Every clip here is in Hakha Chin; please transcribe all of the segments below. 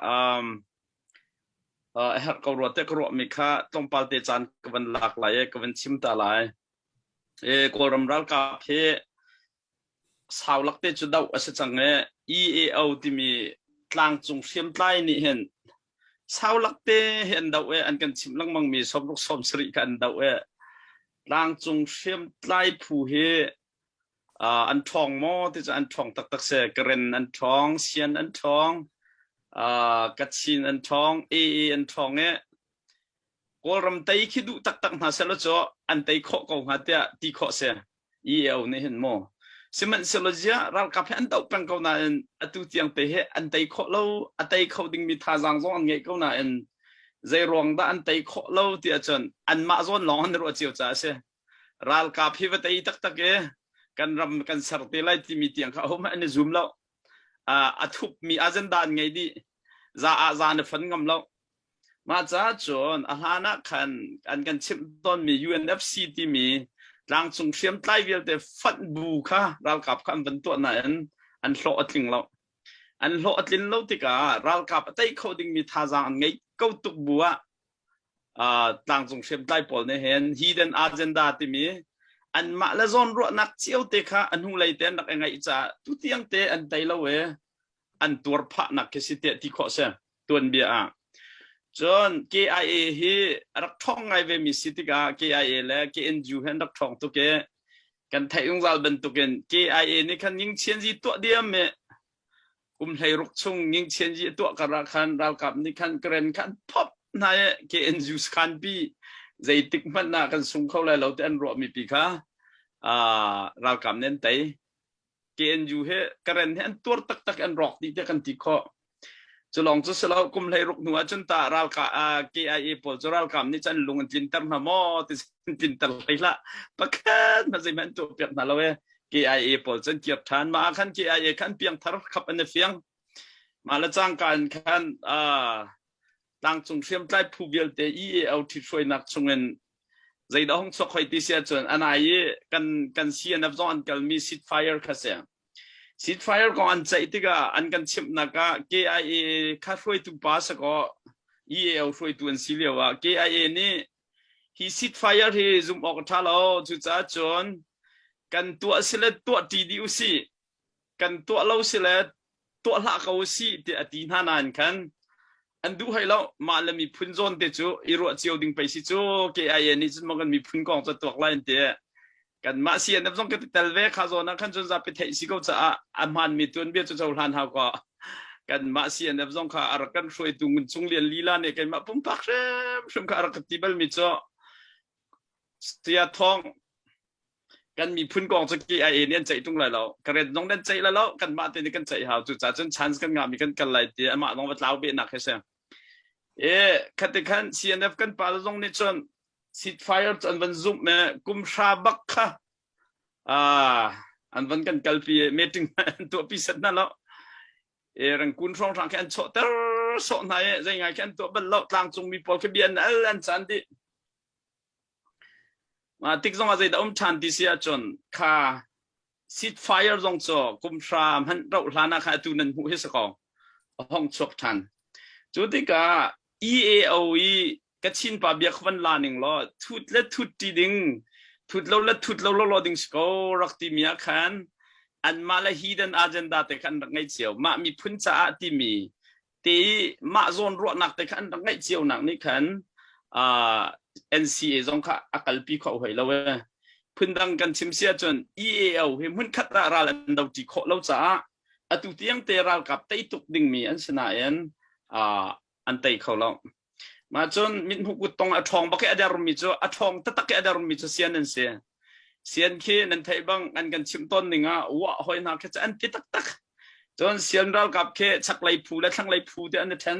Um, uh, a herh ko rua te ka ruahmi kha tlawmpal te caan ka van lak lai i ka van chim ta lai. E, Kawlram ralkap hi sau lak te cu doh a si cang i EAO timi tlangcung hriamtlai nih hin sau lak te hi an doh i an kan chimh lengmang mi sawmruk sawmsarih kha an doh i tlangcung hriamtlai phu hi uh, an ṭhawng maw ti cu an ṭhawng taktak si. Karen an ṭhawng, Sian an ṭhawng, uh, Kachin an ṭhawng, AA an ṭhawng i Kawlram tei khi duh taktak hna sehlaw cu an tei khawh ko hnga tiah ti khawh si. EAO nih hin maw. Sihmanhsehlaw ziah ralkap hi an doh peng ko nain atu tiang te hi an tei khawh lo, a tei kho dingmi thazaang zong an ngeih ko nain zei ruang dah an tei khawh lo ti ahcun anmah zawn lawng an ruah cio caah a si. Ralkap hi va tei taktak i kan ram kan ser te lai timi tiang kha ahohmanh an i zum lo. A thupmi agenda an ngei dih. Za ah za na fon ngam lo. Mah caah cun a hlan ah khan an kan chimh tawnmi UNFC timi tlangcung hriamtlai vialte fonh bu kha ralkap kha an van tuah nain an hlawh a tling lo. An hlawh a tlin lo tikah ralkap a tei kho dingmi thazaang an ngeih ko tuk bu ah uh, tlangcung hriamtlai pawl nih hin hidden agenda timi anmah le zawn ruahnak cio te kha a hnulei te an rak i ngaih caah tutiang te an tei lo i an tuar phahnak khi si tiah ti khawh si. Tuanbia ah. Cun KIA hi a rak ṭhawng ngai ve mi si tikah KIA le KNU hi an rak ṭhawng tuk i kan theih zungzal bantukin KIA nih khan Yingchianzi tuah diam i kum 16 chung Yingchianzi a tuah kar ah khan ralkap nih khan Karen kha an phop hna i KNU sakhan pi zeitik hmanh ah kan sung kho lai lo ti an ruah mi pi kha ralkap nih an tei. KNU he Karen he an tuar taktak an rawk dih tiah kan ti khawh. Cu lawng cu si lo kum 16 hnu ah cun ta ralka KIA pawl cu ralkap nih cun lung an tlinter hna maw ti an tlinter hlei hlah. Pakhat hmanh zeihmanh an tuah piak hna lo e. KIA pawl cu an kir ṭhan. Mah ah khan KIA khan piangthar khap an i fiang. Mah le cangka in khan tlangcung hriamtlai phu vialte EAO ṭhithruainak chungin zeidah hung chuak hoi ti si ahcun anai i kan kan CNF zong an kalmi seat fire kha si. Seat fire kong an ceih tikah an kan chimhnak ah KIA kha hruaitu pa sakaw EAO hruaitu an si lio ah KIA nih hi seat fire hi zumh awk a ṭha lo cucaah cun kan tuah si le tuah ṭi dih usih kan tuah lo si le tuah hlah ko usih tiah a ti hna nain khan an duh hoi lo mah le miphun zawn te cu i ruah cio ding pei si cu KIA nih cun maw kan miphun kong cu tuak lai an ti kanmah CNF zong ka ti tel ve kha zawn ah khan cun zapi theih si ko caah a hmaanmi tuanbia cu cohlan hau ko kanmah CNF zong kha a rak kan hruaitu Ngun Cung Lian lila nih keimah pumpak hrimhrim kha a rak ka ti balmi cu Saya Thawng kan miphun kong cu KIA nih an ceih tung lai lo ka ret zong nan ceih lai lo kanmah te nih kan ceih hau cu ca cun chance kan ngah mi kan kal lai ti amah zong va tlau beh nak he si e khati khan CNF kan pa zong nih cun seat fire cu an van zumh me kum hra bak kha an van kan kalpi meeting an tuah pi set na lo e rangkun hrawng hrang khi an chawh ter sawh hna e zei ngai khi an tuah bal lo tlangcung mi pawl khi bia an al an chan dih Mah tik zongah zeidah um ṭhan ti si ahcun kha seat fire zong cu kum hra hmanh rauh hlan ah khan atu nan hmuh hi si ko a hong chuak ṭhan. Cu tikah EAO i Kachin pa bia kha van la ning law thut le thut ṭi ding thut lo le thut lo lo ding si ko rak timi ah khan anmah le hidden agenda te kha an rak ngei cio. Mah miphun caah timi te i mah zawn ruahnak te kha an rak ngeih cio nak nih khan uh, NCA zong kha a kalpi kho hoi lo e phundang kan chim si ahcun EAO hi hmunkhat ah ral an do ṭi khawh lo caah atu tiang te ralkap tei tuk dingmi an si nain uh, an tei kho lo Mah cun mithmuh kuttong a ṭhawng bak i a dermi cu a ṭhawng taktak i a dermi cu sian an si. Sian khi nan theih bang an kan chimh tawn ning ah wah hoi hna khi cu an ti taktak. Cun sian ralkap khi chaklei phu le thlanglei phu te an i ṭhen.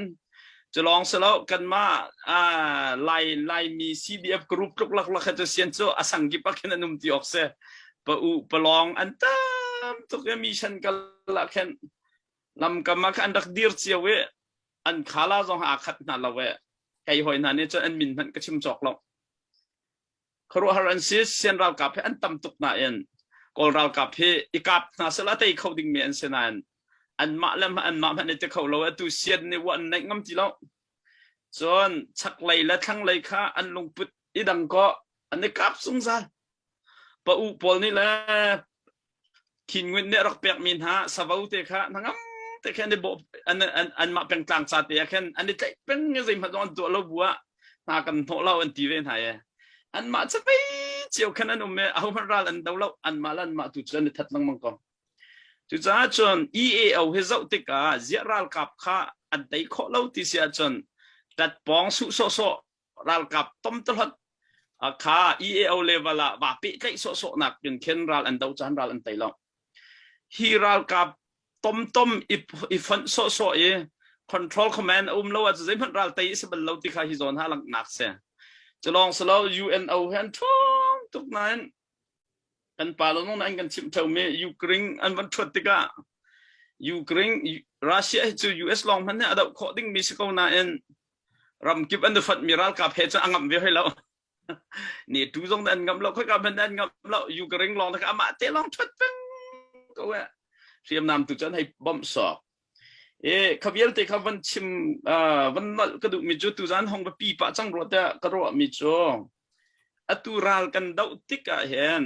Cu lawng si lo kanmah Lai Laimi CDF group tluk laklak he cu sian cu a sang kip ah khin an um ti awk si. Pa u palawng an tam tuk i mission kal ah khin lamkam ah khan an rak dir cio i an khala zong aa khat hna lo e kei hoi hna nih cun an min hmanh ka chim cawk lo khuaruahhar an si sian ralkap hi an tam tuk nain kawl ralkap hi i kap hna sela tei kho dingmi an si nain Anmah le anmah hmanh i ti kho lo atu sian nih wa an neih ngam ti lo. Cun chaklei le thlanglei kha an lungput i dang kaw an i kap zungzal. Pa u pawl nih le Khin Ngunt nih a rak pekmi hna savo te kha hnangam te khin an i bawh an an anmah pengtlang ca te ah khin an i tlaih peng i zeihmanh zong an tuah lo bu ah hna kan hnawh lo an ti ve hna i anmah cavei cio khan an um i ahohmanh ral an do lo anmah le anmah tu cu an i that lengmang ko. Cucaah cun EAO hi zoh tikah ziah ralkap kha an tei khawh lo ti si ahcun ṭatpawng suh sawhsawh ralkap tomtahlot kha EAO level ah va pehtlaih sawhsawh nak in khin ral an do caan ral an tei lo. Hi ralkap tomtom i fonh sawhsawh i control command a um lo ahcun zeihmanh ral tei a si bal lo ti kha hi zawn ha langhnak si. Culawng silo UNO he an ṭhawng tuk nain kan pa lo nong an kan chimh ṭheumi Ukraine an van ṭhuat tikah Ukraine Russia hi cu US lawng hmanh nih a doh khawh dingmi si ko nain ramkip an i fonhmi ralkap he cun a ngamh ve hoi lo. NATO zong an ngamh lo, khoika hmanh an ngamh lo. Ukraine lawng kha amah te lawng ṭhuat peng ko eh. Hriamnam tu cu an hei bawmh sawk. E kha vialte kha van chim van nolh ka duhmi cu tuzan hong va pi pah cang rua tiah ka ruahmi cu atu ral kan doh tik ah hin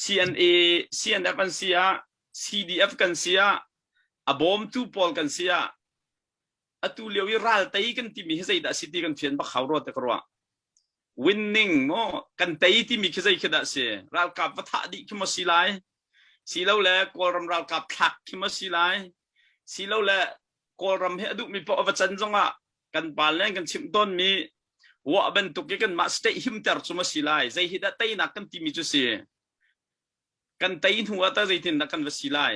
CNA CNF an si ah CDF kan si ah a bawmtu pawl kan si ah atu lio i ral tei kan timi hi zeidah si ti kan fian bak hau rua te ka ruah winning maw kan tei timi khi zei khi dah si ralkap va thah dih khi maw si lai silole kawlram ralkap thlak khi maw si lai silole kawlram hi a duhmi paoh a va can zongah kan pa le kan chimh tawnmi wah bantuk i kanmah state himter cu maw si lai zei hi dah teinak kan timi cu si kan tei hnu ah tah zeitin dah kan va si lai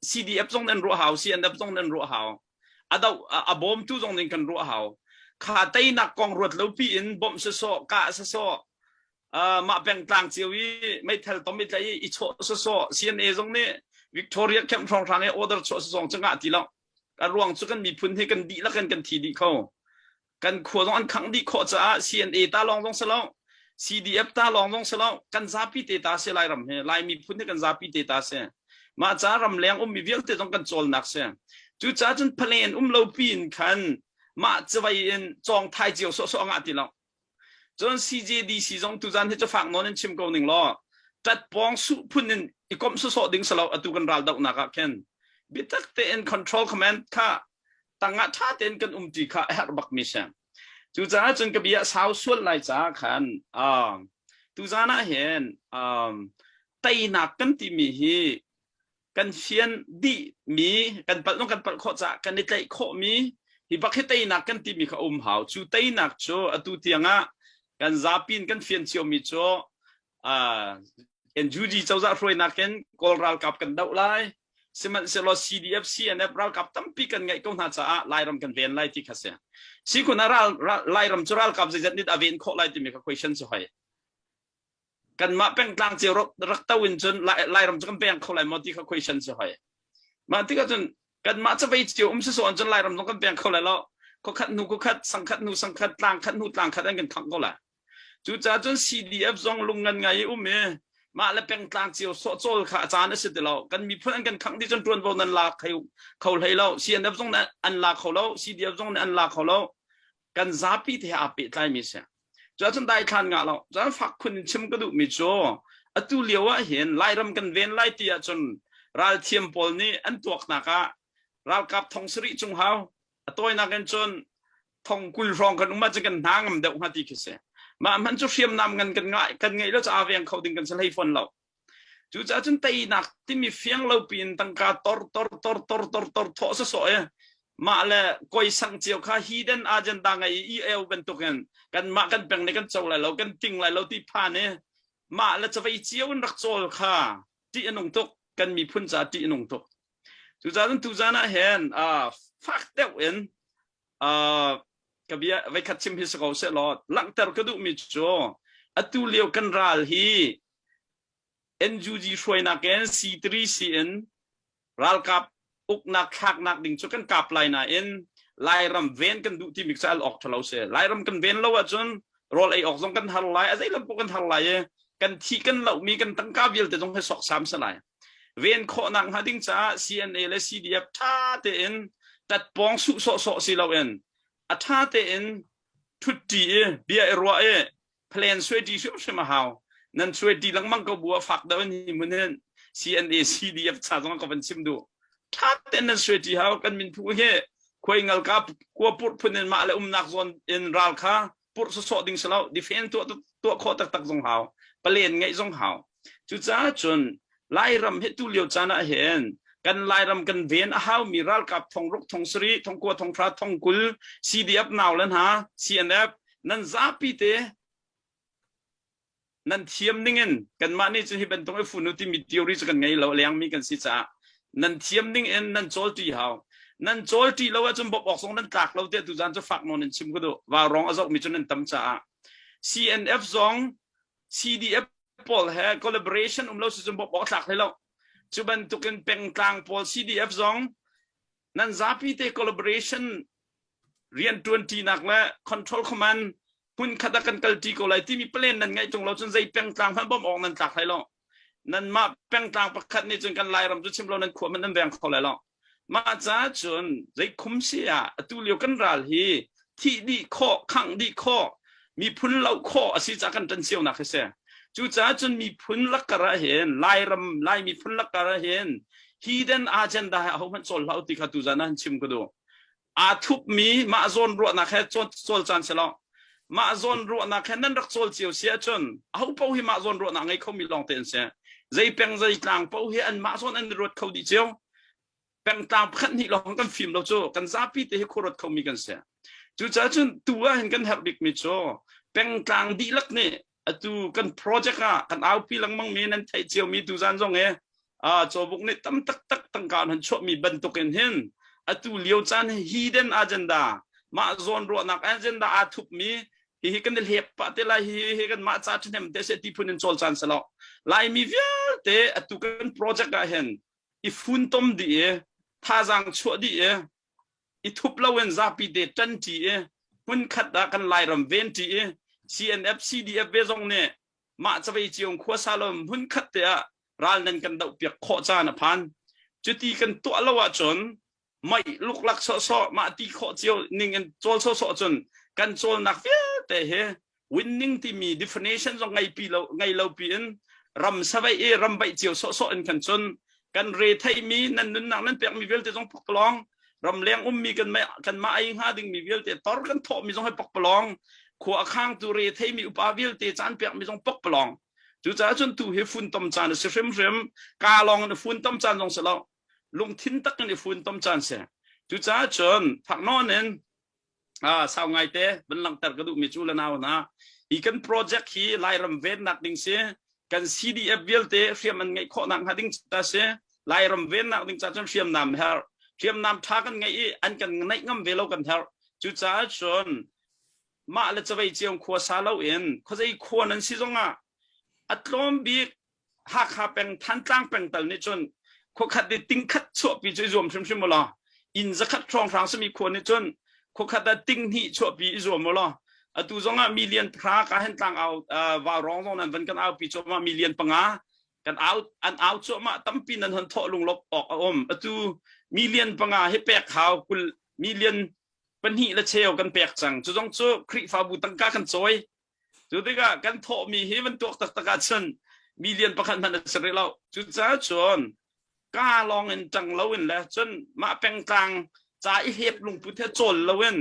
CDF zong nan ruah hau CNF zong nan ruah hau a do a bawmtu zong ning kan ruah hau kha teinak kong ruat lo pi in bawmh sawsawh kah sawsawh mah pengtlang cio i meithal tom i tlai i chawh sawsawh CNA zong nih Victoria camp hrawnghrang i order chuah sawsawng cu ngah ti lo a ruang cu kan miphun hi kan dihlak in kan thi dih kho kan khua zong an khangh dih khawh caah CNA ta lawng zong si lo CDF ta lawng zong si lo kan zapi te ta si Lairam hi Lai miphun hi kan zapi te ta si mah ca ramleng ummi vialte zong kan cawlnak si cucaah cun palen um lo piin khan mah cawei in cawng thai cio sawhsawh ngah ti lo Cun CJDC zong tuzan hi cu fak nawn in chim ko ning law ṭatpawng suh phun in i komh sawsawh ding si lo atu kan ral dohnak ah khin biatak tein control command kha tangah ṭha tein kan um ti kha a herh bakmi si. Cucaah cun ka bia sau sual lai caah khan uh, tuzan ah hin um, teinak kan timi hi kan fian dihmi kan palh kan palh khawh caah kan i tlaih khawhmi hi bak hi teinak kan timi kha um hau cu teinak cu atu tiangah kan zapi in kan fian ciomi cu uh, NUG cozah hruainak in Kawl ralkap kan doh lai sihmanhsehlaw CDF CNF ralkap tampi kan ngeih ko hna caah Lairam kan ven lai ti kha si sikhun ah ral, ral, Lairam cu ralkap zeizat nih a ven khawh lai timi kha question cu hoi kanmah pengtlang cio rak to in cun Lairam cu kan peng kho lai maw ti kha question si hoi. Mah tikah cun kanmah cavei cio um si so cun Lairam zong kan peng kho lai lo. Khuakhat hnu khuakhat, sangkhat hnu sangkhat, tlang khat hnu tlang khat an kan khangh ko lai. Cucaah cun CDF zong lungngan ngai i um i mah le pengtlang cio sawhcawl kha a caan a si ti lo. Kan miphun an kan khangh dih cun ṭuanvo nan la kho hlei lo. CNF zong nih an la kho lo, CDF zong nih an la kho lo. Kan zapi te he aa pehtlaimi si. Cuahcun daithlan ngah lo. Cun fak khun in chim ka duhmi cu atu lio ah hin Lairam kan ven lai ti ahcun ralthiam pawl nih an tuaknak ah ralkap thong sarih cung hau a tawinak in cun thong 20 hrawng kan um ahcun kan hna ngam deuh hnga ti khi si. Mah hmanh cu hriamnam ngan kan ngah kan ngeih lo caah veng kho ding kan si hlei fawn lo. Cucaah cun teinak timi fiang lo piin tangka tor tor tor tor tor tor thawh sawsawh i mah le koi sang cio kha hidden agenda ngei i eu bantukin kanmah kan peng nih kan co lai lo kan ting lai lo ti phan i mah le cavei cio in rak cawl kha ṭih a nung tuk kan miphun caah ṭih a nung tuk cucaah cun tuzan ah hin fak deuh in ka bia veikhat chim hi si ko seh law langhter ka duhmi cu atu lio kan ral hi NUG hruainak in C3C in ralkap uknak thlaknak ding cu kan kap lai nain Lairam ven kan duh timi cu al awk ṭhalo si. Lairam kan ven lo ahcun rawl ei awk zong kan har lai, a zei lam paoh kan har lai i kan thi kan lohmi kan tangka vialte zong hi sawksam si lai. Ven khawhnak hnga ding caah CNA le CDF ṭha tein tatpawng suh sawhsawh si loin a ṭha tein ṭhutṭi i bia i ruah i plan suai-ṭi hrimhrim a hau. Nan suai-ṭi lengmang ko bu ah fak deuh in hi hmun hin CNA CDF cha zong ka van chim duh. Ṭha tein nan suai-ṭi hau. Kan minphu hi khuai ngalka kua purh phun in mah le umnak zawn in ral kha purh sawsawh ding si lo. Defense tuah tuah khawh taktak zong hau. Palen ngeih zong hau. Cucaah cun Lairam hi tu lio caan ah hin kan Lairam kan ven a haumi ralkap thong ruk thong sarih thong kua thong hra thong kul CDF nau le hna CNF nan zapi te nan thiam ning in kanmah nih cun hi bantuk i funu timi theory cu kan ngei lo lengmi kan si caah nan thiam ning in nan cawl ṭi hau nan cawl ṭi lo ahcun bawp awk zong nan tlak lo tiah tuzan cu fak nawn in chim ka duh vaurawng a zohmi cu nan tam caah CNF zong CDF pawl he collaboration um lo si cun bawmh awk a tlak hlei lo. Cu bantukin pengtlang pawl CDF zong nan zapi te collaboration rianṭuan ṭinak le control command hmunkhat ah kan kal ṭi ko lai timi plan nan ngeih ṭung lo cun zei pengtlang hmanh bawmh awk nan tlak hlei lo. Nanmah pengtlang pakhat nih cun kan Lairam cu chim lo nan khua hmanh nan veng kho lai lo. Mah caah cun zeikhum si ah atu lio kan ral hi thih dih khawh, khangh dih khawh, miphun loh khawh a si caah kan ṭan cionak hi si. Cucaah cun miphun lakkar ah hin Lairam Lai miphun lakkar ah hin hidden agenda he ahohmanh cawl hlah u ti kha tuzan ah han chim ka duh. Aa thupmi mah zawn ruahnak he cawl caan si lo. Mah zawn ruahnak he nan rak cawl cio si ahcun aho paoh hi mah zawn ruahnak ngei khomi lawngte an si. Zei peng zei tlang paoh hi an mah zawn an i ruat kho dih cio. Pengtlang pakhat hnih lawng kan fim lo cu kan zapi te hi khuaruat khomi kan si. Cucaah cun tu ah hin kan herh bikmi cu pengtlang dihlak nih atu kan project ah kan aupi lengmang mi nan theih ciomi tuzan zong i cawbuk nih tam taktak tangka an han chuahmi bantukin hin atu lio caan hi hidden agenda mah zawn ruahnak agenda aa thupmi hihi kan i hlep pah te lai hihi kan mah ca ṭhahnem te se ti phun in cawl caan si lo Laimi vialte atu kan project ah hin i funtom dih i thazaang chuah dih i i thup loin zapi te ṭanṭi i hmunkhat ah kan Lairam venṭi i CNF CDF ve zong nih mah cavei cio khuasa lo hmunkhat te ah ral nan kan doh piak khawh caan a phan. Cuti kan tuah lo ahcun mei luklak sawhsawh mah ti khawh cio ning in cawl sawhsawh cun kan cawlnak vialte hi winning timi definition zong ngei pi lo ngei lo pi in ram savei i ram baih cio sawhsawh in kan cun kan re theimi nan nunnak nan pekmi vialte zong pakpalawng ramleng ummi kan kan mah ei hnga dingmi vialte tor kan thawhmi zong hai pakpalawng khua a khangtu re theimi upa vialte caan pekmi zong pakpalawng cucaah cun tu hi funtom caan a si hrimhrim ka lawng in funtom caan zong si lo lungthin tak in i funtom caan si cucaah cun thak nawn in Sau ngaite van langhter ka duhmi cu le nau hna hi kan project hi Lairam vennak ding si kan CDF vialte hriam an ngeih khawhnak hnga ding ca si Lairam vennak ding ca cun hriamnam herh hriamnam tha kan ngeih i an kan neih ngam ve lo kan herh cucaah cun mah le cavei ciong khua sa loin khuazei khua nan si zongah a tlawm bik Hakha peng Thantlang peng tal nih cun khuakhat i tingkhat chuahpi cu i zuam hrimhrim u law inn zakhat hrawnghrang simi khua nih cun khuakhat ah ting hnih chuahpi i zuam u law atu zongah million pahra ka hen tlang au vaurawng zong nan van kan aupi cuahmah million panga kan au an au cuahmah tampi nan hon thawh lunglawp awk a um atu million panga hi pek hau kul million pahnih le cheu kan pek cang cu zong cu Khrihfabu tangka kan cawi Cu tikah kan thawhmi hi van tuak taktak ahcun million pakhat hmanh a si rih lo. Cucaah cun ka lawng in ṭang loin le cun mah pengtlang ca i hlep lungput he cawl loin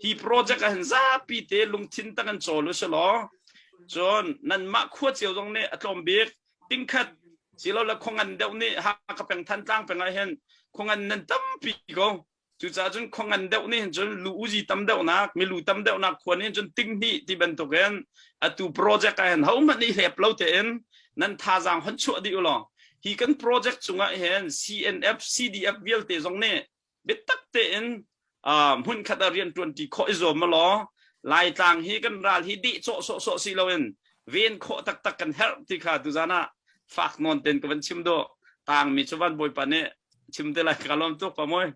hi project ah hin zapi te lungthin tak in cawl u si law cun nanmah khua cio zong nih a tlawm bik tingkhat silole khuangan deuh nih Hakha peng Thantlang peng ah hin khuangan nan tampi ko Cucaah cun khua ngan deuh nih hin cun lu uzi tam deuhnak, milu tam deuhnak khua nih hin cun ting hnih ti bantukin atu project ah hin hohmanh nih hlep lo tein nan thazaang hon chuah dih u law hi kan project cungah hin CNF, CDF vialte zong nih biatak tein hmunkhat ah rian ṭuanṭi khawh i zuam law Laitlang hi kan ral hi deh cawh sawhsawh si loin ven khawh taktak kan herh ti kha tuzan ah fak nawn ten ka van chim duh. Tangmi cu van Bawipa nih chim te lai ka lawm tuk pa moi.